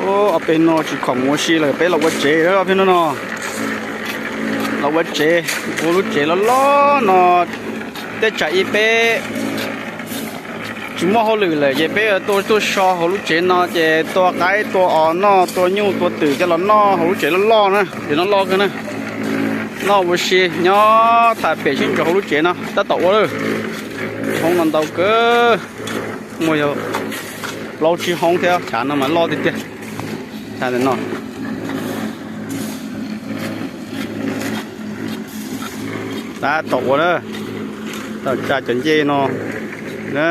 Ob peb hnub no tsis khoom mus ua si lawm, peb los ua tsev lawm ob peb hnub no. Los ua tsev, ua lub tsev loj loj no. Tej tsam ib peb tsis muaj hauj lwm lawm ces peb tuaj tuaj so hauv lub tsev no ces tua qaib tua os noj, tua nyuj tua twm coj los noj hauv lub tsev loj loj na, tsev no loj kawg na. Noj ua si nyob tham pem sib ntsuas hauv lub tsev no tab tom ua lawm. Hoob no ntau kawg, muaj yog plaub tsib hoob thiab, chav no mas loj tiag tiag. Chav no tab tom ua na, tom tsa cov ncej no na.